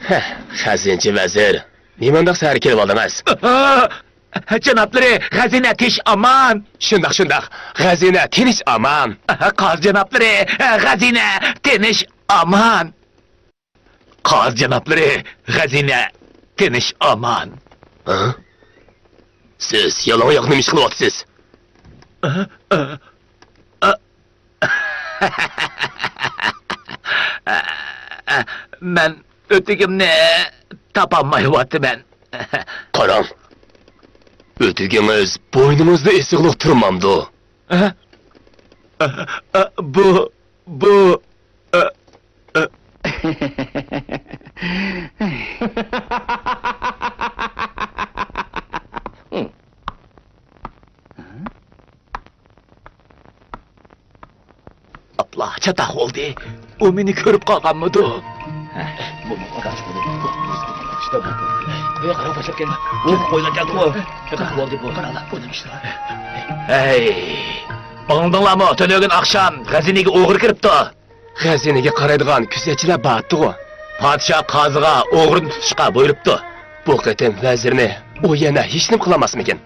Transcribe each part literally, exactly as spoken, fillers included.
ھە، خەزىنىچى ۋەزىر، نېمانداق سەھەر كېلىۋالدىڭىز؟ جانابلىرى، خەزىنە تىنچ ئامان. شۇنداق، شۇنداق. خەزىنە تىنچ ئامان. قازى جانابلىرى، خەزىنە تىنچ ئامان. قازى جانابلىرى، خەزىنە تىنچ ئامان. ھە؟ سىز يالاڭ ئاياق نېمە ئىش قىلىۋاتىسىز؟ مەن ئۆتۈكۈمنى تاپالمايۋاتىمەن. قاراڭ، ئۆتۈكىڭىز بوينىڭىزدا ئېسىقلىق تۇرمامدۇ؟ بۇ، بۇ، ئاپلا، چاتاق بولدى. ئۇ مېنى كۆرۈپ قالغانمىدۇ؟ ھەي، ئاڭلىدىڭلارمۇ؟ تۈنۈگۈن ئاخشام غەزىنىگە ئوغرى كىرىپتۇ. غەزىنىگە قارايدىغان كۆزەتچىلەر بارتتىغۇ. پادىشاھ قازىغا ئوغرىنى تۇتۇشقا بۇيرۇپتۇ. بۇ قېتىم ۋەزىرنى ئۇ يەنە ھېچنېمە قىلالماسمىكىن؟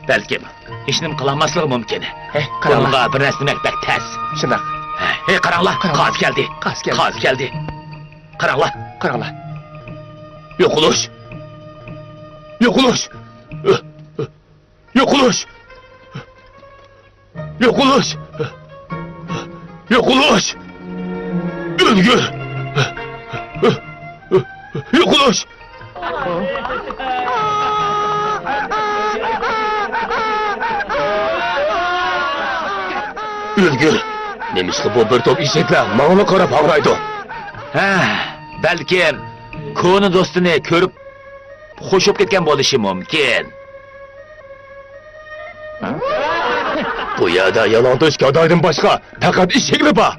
بەلكىم، ھېچنېمە قىلالماسلىقى مۇمكىن. ھەي، قاراڭلار. ئۇنىڭغا بىر نەرسە دېمەك بەك تەس. شۇنداق. ھەي، قاراڭلار، قاراڭلار. قازى كەلدى. قازى كەلدى. قازى كەلدى. قاراڭلار. قاراڭلار. يوقىلىش! يوقىلىش! يوقىلىش! يوقىلىش! يوقىلىش! ئۆلگۈر! يوقىلىش! ئۆلگۈر! نېمىشقا بۇ بىر توپ ئېشەكلەر ماڭىلا قاراپ ھاڭرايدۇ؟ ھە، بەلكىم كونا دوستىنى كۆرۈپ خوش بولۇپ كەتكەن بولۇشى مۇمكىن. بۇ يەردە يالاڭتۆش گادايدىن باشقا پەقەت ئېشەكلا بار.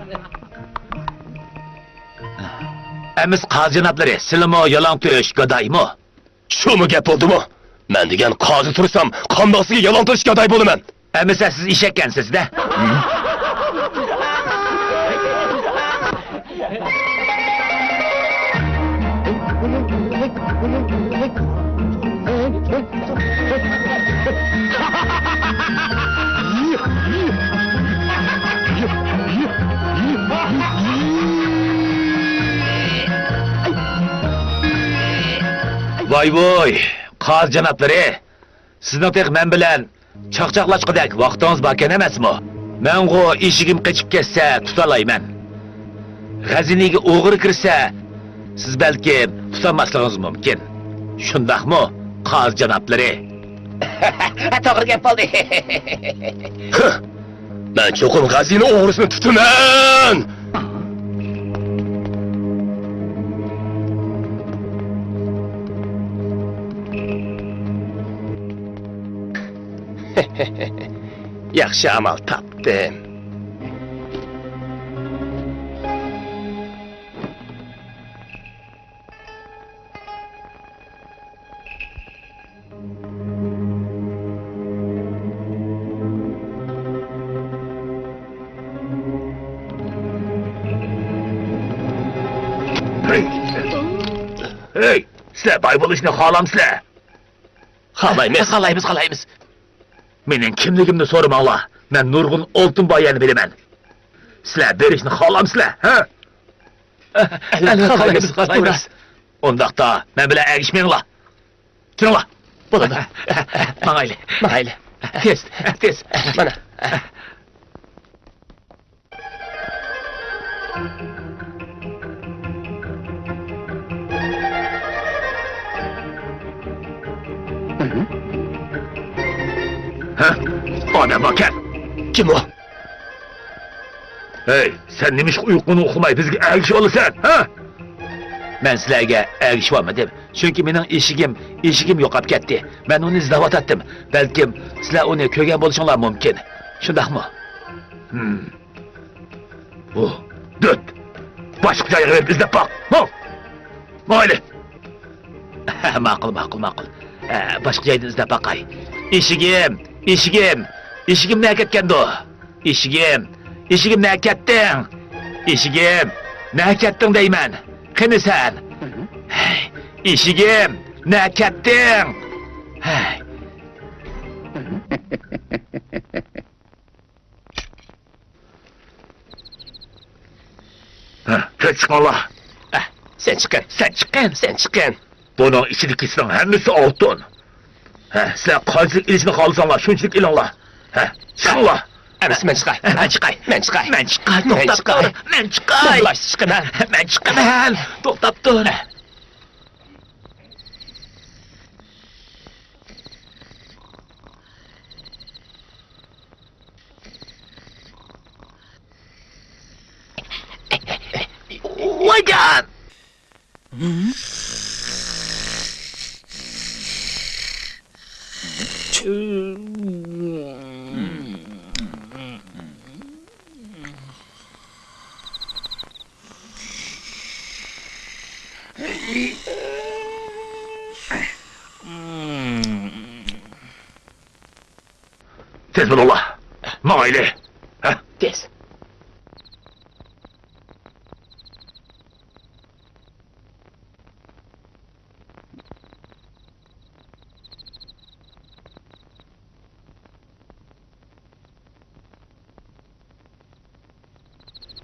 ئەمىسە قازى جانابلىرى، سىلىمۇ يالاڭتۆش گادايمۇ؟ شۇمۇ گەپ بولدىمۇ؟ مەن دېگەن قازى تۇرسام، قانداقسىگە يالاڭتۆش گاداي بولىمەن؟ ئەمىسە سىز ئېشەككەنسىز-دە. ۋاي ۋوي، قازى جانابلىرى، سىزنىڭ تېخى مەن بىلەن چاقچاقلاشقۇدەك ۋاقتىڭىز باركەن ئەمەسمۇ؟ مەنغۇ ئېشىكىم قېچىپ كەتسە تۇتالايمەن. غەزىنىگە ئوغرى كىرسە، سىز بەلكىم تۇتالماسلىقىڭىز مۇمكىن. شۇنداقمۇ، قازى جانابلىرى؟ توغرا گەپ بولدى. مەن چوقۇم غەزىنە ئوغرىسىنى تۇتىمەن! ياخشى ئامال تاپتىم. ھەي، سىلەر باي بولۇشنى خالامسىلەر؟ خالايمىز. خالايمىز، خالايمىز. مېنىڭ كىملىكىمنى سورىماڭلار. مەن نۇرغۇن ئالتۇن بايلارنى بىلىمەن. سىلەر بېرىشنى خالامسىلەر، ھە؟ ئەلۋەتتە، خالايمىز، خالايمىز. ئۇنداقتا مەن بىلەن ئەگىشمەڭلار. كېلىڭلار. بولىدۇ. ماڭايلى، ماڭايلى. تېز، تېز. مانا. ھە؟ ئادەم باركەن. كىم ئۇ؟ ھەي، سەن نېمىشقا ئۇيقۇڭنى ئۇقماي بىزگە ئەگىشىۋالىسەن، ھە؟ مەن سىلەرگە ئەگىشىۋالمىدىم، چۈنكى مېنىڭ ئېشىكىم، ئېشىكىم يوقاپ كەتتى. مەن ئۇنى ئىزدەۋاتاتتىم. بەلكىم سىلەر ئۇنى كۆرگەن بولۇشۇڭلار مۇمكىن. شۇنداقمۇ؟ ھىم. ئۇ، دۆت! باشقا جايغا بېرىپ ئىزدەپ باق. ماڭ! ماڭايلى! ماقۇل، ماقۇل، ماقۇل. ئە، باشقا جايدىن ئىزدەپ باقاي. ئېشىكىم! ئېشىكىم! ئېشىكىم نەگە كەتكەندۇ؟ ئېشىكىم! ئېشىكىم، نەگە كەتتىڭ؟ ئېشىكىم! نەگە كەتتىڭ دەيمەن! قېنى سەن؟ ھەي، ئېشىكىم! نەگە كەتتىڭ؟ ھەي. ھە، تېز چىقىڭلار. ئە، سەن چىققىن، سەن چىققىن، سەن چىققىن. بۇنىڭ ئىچىدىكىسىنىڭ ھەممىسى ئالتۇن. ھە، سىلەر قانچىلىك ئېلىشنى خالىساڭلار، شۇنچىلىك ئېلىڭلار. ھە، چىقىڭلار. ئەمىسە مەن چىقاي. مەن چىقاي. مەن چىقاي. مەن چىقاي. مەن توختاپ چىقاي. تۇر. مەن چىقاي. باشتا چىقىمەن. مەن چىقىمەن. توختاپ تۇر. ۋايجان! تېز بولۇڭلار. ماڭايلى. ھە؟ تېز.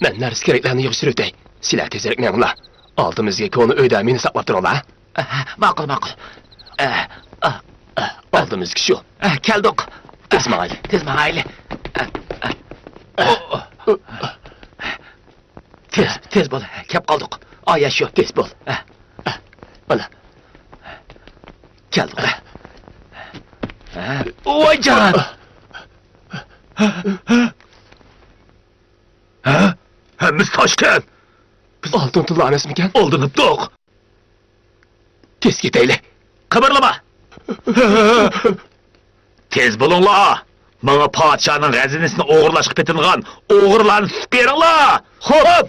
مەن نەرسە-كېرەكلەرنى يىغىشتۇرۇۋېتەي. سىلەر تېزرەك مېڭىڭلار. ئالدىمىزدىكى كونا ئۆيدە مېنى ساقلاپ تۇرۇڭلار. ئەھ، ماقۇل، ماقۇل. ئەھ، ئاھ، ئاھ. ئالدىمىزدىكى شۇ. ئەھ، كەلدۇق. تېز ماڭايلى. تېز ماڭايلى. ئەھ، ئەھ. ئوھ. تېز، تېز بول. كەپ قالدۇق. ئايا شۇ. تېز بول. ئەھ، ئەھ. مانا. كەلدۇق. ئەھ. ۋايجان! ھە؟ ھەممىسى تاشكەن! بىز ئالتۇن تىللا ئەمەسمىكەن؟ ئالدىنىپتۇق! تېز كېتەيلى! قىمىرلىما! تېز بولۇڭلار! ماڭا پادىشاھنىڭ خەزىنىسىنى ئوغرىلاشقا پېتىنغان ئوغرىلارنى تۇتۇپ بېرىڭلار! خوپ!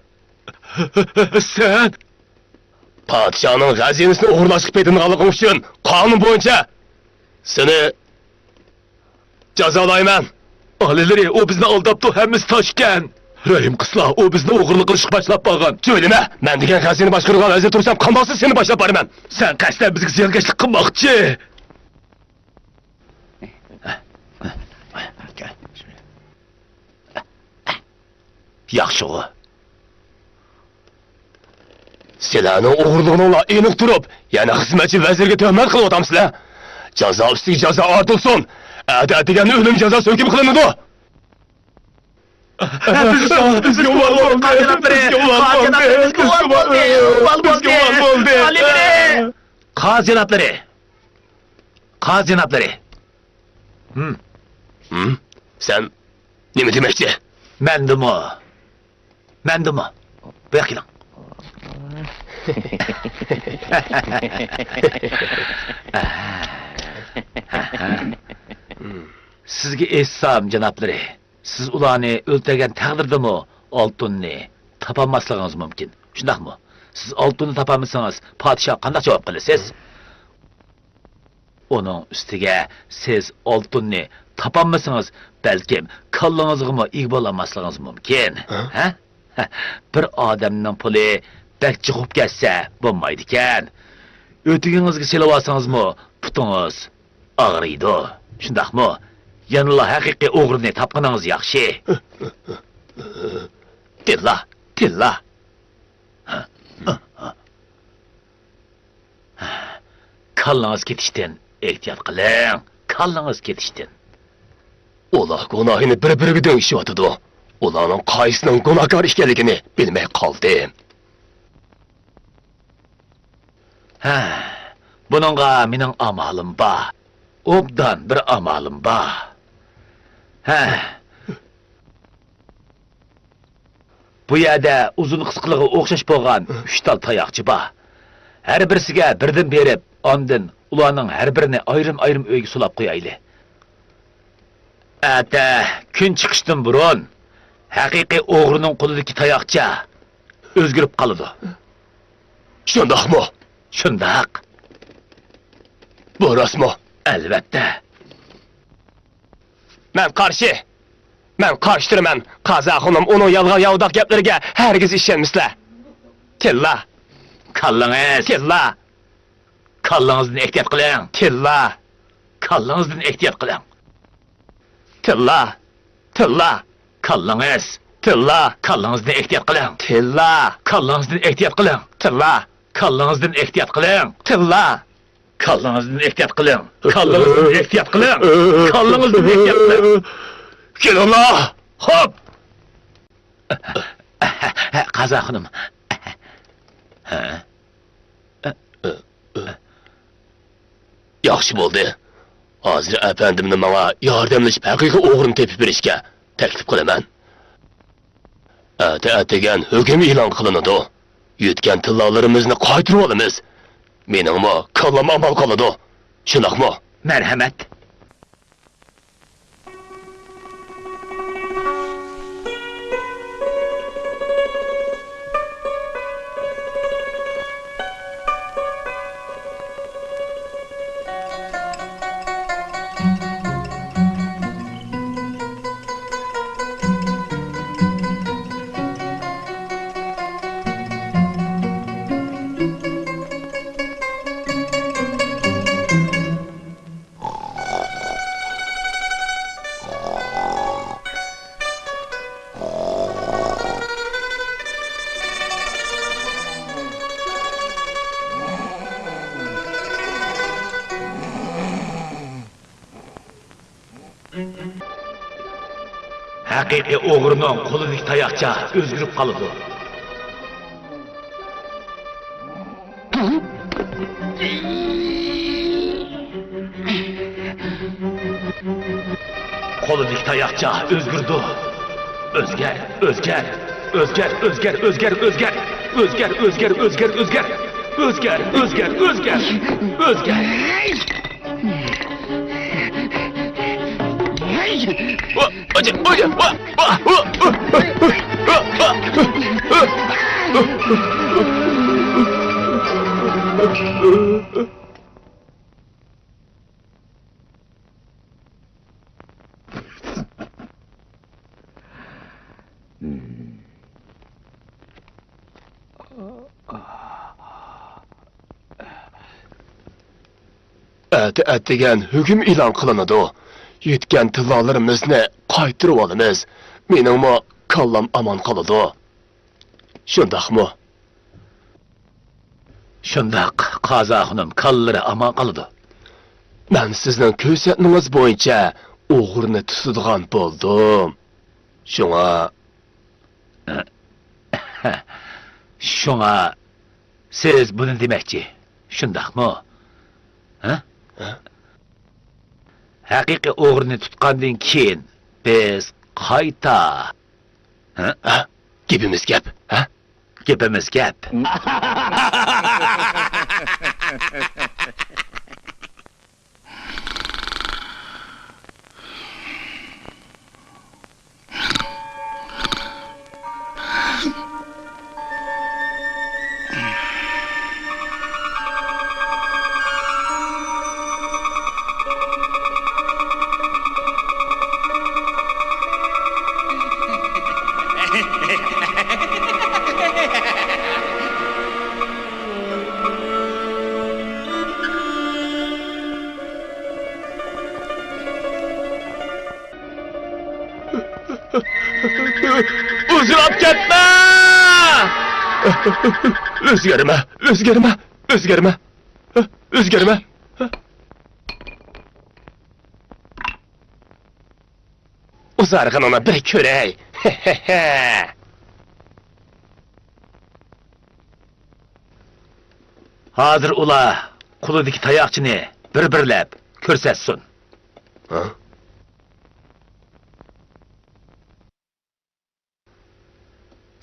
سەن! پادىشاھنىڭ خەزىنىسىنى ئوغرىلاشقا پېتىنغانلىقىڭ ئۈچۈن قانۇن بويىچە سېنى جازالايمەن. ئالىيلىرى، ئۇ بىزنى ئالداپتۇ، ھەممىسى تاشكەن. رەھىم قىلسىلا، ئۇ بىزنى ئوغرىلىق قىلىشقا باشلاپ بارغان. سۆيلىمە، مەن دېگەن خەزىنە باشقۇرىدىغان ۋەزىر تۇرسام، قانداقسىز سېنى باشلاپ بارىمەن. سەن قەستەن بىزگە زىيانكەشلىك قىلماقچى. ياخشىغۇ. سىلەرنىڭ ئوغرىلىقىڭلار ئېنىق تۇرۇپ، يەنە خىزمەتچى ۋەزىرگە تۆھمەت قىلىۋاتامسىلەر؟ جازا ئۈستىگە جازا ئارتىلسۇن! ئەتە ئەتىگەندە ئۆلۈم جازاسى ھۆكۈم قىلىنىدۇ! بىزگە ئۇۋال بولدى! بىزگە ئۇۋال بولدى! بىزگە ئۇۋال بولدى! قازى جانابلىرى! قازى جانابلىرى! ھىم. ھىم؟ سەن نېمە دېمەكچى؟ مەندىمۇ. مەندىمۇ. بۇياققا كېلىڭ. سىزگە ئېيتسام، جانابلىرى، سىز ئۇلارنى ئۆلتۈرگەن تەقدىردىمۇ ئالتۇننى تاپالماسلىقىڭىز مۇمكىن. شۇنداقمۇ؟ سىز ئالتۇننى تاپالمىسىڭىز، پادىشاھقا قانداق جاۋاب قىلىسىز؟ ئۇنىڭ ئۈستىگە سىز ئالتۇننى تاپالمىسىڭىز، بەلكىم كاللىڭىزغىمۇ ئىگە بولالماسلىقىڭىز مۇمكىن. ھە؟ ھە؟ بىر ئادەمنىڭ پۇلى بەك جىق بولۇپ كەتسە بولمايدىكەن. ئۆتۈكىڭىزگە سېلىۋالسىڭىزمۇ پۇتىڭىز ئاغرىيدۇ. شۇنداقمۇ؟ يەنىلا ھەقىقىي ئوغرىنى تاپقىنىڭىز ياخشى. تىللا، تىللا. كاللىڭىز كېتىشتىن ئېھتىيات قىلىڭ. كاللىڭىز كېتىشتىن. ئۇلار گۇناھىنى بىر-بىرىگە دۆڭىشىۋاتىدۇ. ئۇلارنىڭ قايسىنىڭ گۇناھكار ئىكەنلىكىنى بىلمەي قالدىم. ھە، بۇنىڭغا مېنىڭ ئامالىم بار. ئوبدان بىر ئامالىم بار. ھە. بۇ يەردە ئۇزۇن قىسقىلىقى ئوخشاش بولغان ئۈچ تال تاياقچە بار. ھەر بىرسىگە بىردىن بېرىپ، ئاندىن ئۇلارنىڭ ھەر بىرىنى ئايرىم-ئايرىم ئۆيگە سولاپ قويايلى. ئەتە كۈن چىقىشتىن بۇرۇن ھەقىقىي ئوغرىنىڭ قولىدىكى تاياقچە ئۆزگىرىپ قالىدۇ. شۇنداقمۇ؟ شۇنداق. بۇ راستمۇ؟ ئەلۋەتتە. مەن قارشى! مەن قارشى تۇرىمەن! قازا خانىم، ئۇنىڭ يالغان-ياۋىداق گەپلىرىگە ھەرگىز ئىشەنمىسىلەر! تىللا! كاللىڭىز! تىللا! كاللىڭىزدىن ئېھتىيات قىلىڭ! تىللا! كاللىڭىزدىن ئېھتىيات قىلىڭ! تىللا! تىللا! كاللىڭىز! تىللا! كاللىڭىزدىن ئېھتىيات قىلىڭ! تىللا! كاللىڭىزدىن ئېھتىيات قىلىڭ! تىللا! كاللىڭىزدىن ئېھتىيات قىلىڭ! تىللا! كاللىڭىزدىن ئېھتىيات قىلىڭ! كاللىڭىزدىن ئېھتىيات قىلىڭ! كاللىڭىزدىن ئېھتىيات قىلىڭ! كېلىڭلار! خوپ! قازا خانىم. ياخشى بولدى. ھازىر ئەپەندىمنى ماڭا ياردەملىشىپ ھەقىقىي ئوغرىنى تېپىپ بېرىشكە تەكلىپ قىلىمەن. ئەتە ئەتىگەن ھۆكۈم ئېلان قىلىنىدۇ. يۈتكەن تىللالىرىمىزنى قايتۇرۇۋالىمىز. مېنىڭمۇ كاللام ئامان قالىدۇ. شۇنداقمۇ؟ مەرھەمەت. ھەقىقىي ئوغرىنىڭ قولىدىكى تاياقچە ئۆزگىرىپ قالىدۇ. قولىدىكى تاياقچە ئۆزگىرىدۇ. ئۆزگەر، ئۆزگەر، ئۆزگەر، ئۆزگەر، ئۆزگەر، ئۆزگەر. ئۆزگەر، ئۆزگەر، ئۆزگەر، ئۆزگەر. ئۆزگەر، ئۆزگەر، ئۆزگەر، ئۆزگەر. ئەتە ئەتىگەن ھۆكۈم ئېلان قىلىنىدۇ. يۈتكەن تىللالىرىمىزنى قايتۇرۇۋالىمىز. مېنىڭمۇ كاللام ئامان قالىدۇ. شۇنداقمۇ؟ شۇنداق، قازا خانىم، كاللىرى ئامان قالىدۇ. مەن سىزنىڭ كۆرسەتمىڭىز بويىچە ئوغرىنى تۇتىدىغان بولدۇم. شۇڭا. شۇڭا سىز بۇنى دېمەكچى، شۇنداقمۇ؟ ھە؟ ھە؟ ھەقىقىي ئوغرىنى تۇتقاندىن كېيىن بىز قايتا. ھە؟ ھە؟ گېپىمىز گەپ، ھە؟ گېپىمىز گەپ. ئۆزگەرمە! ئۆزگەرمە! ئۆزگەرمە! ئۆزگەرمە! ئۆزگەرمە! ئۇزارغىنىڭنى بىر كۆرەي. ھازىر ئۇلار قولىدىكى تاياقچىنى بىر-بىرلەپ كۆرسەتسۇن. ھە؟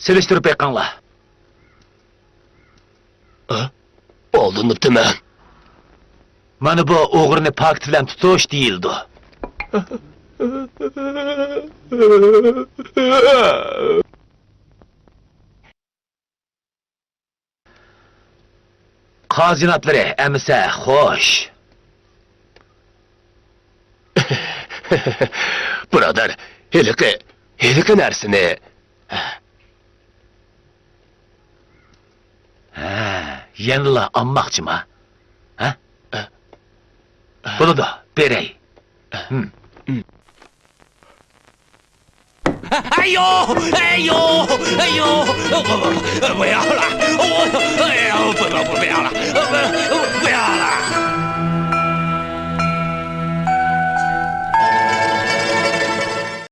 سېلىشتۇرۇپ بېقىڭلار. ھە؟ ئالدىنىپتىمەن. مانا بۇ ئوغرىنى پاكىت بىلەن تۇتۇش دېيىلىدۇ. قازىناتلىرى ئەمىسە خوش. بۇرادەر، ھېلىقى، ھېلىقى نەرسىنى. ھە، يەنىلا ئالماقچىما؟ ھە؟ بولىدۇ، بېرەي. ھىم. ئەييو! ئەييو! ئەييو!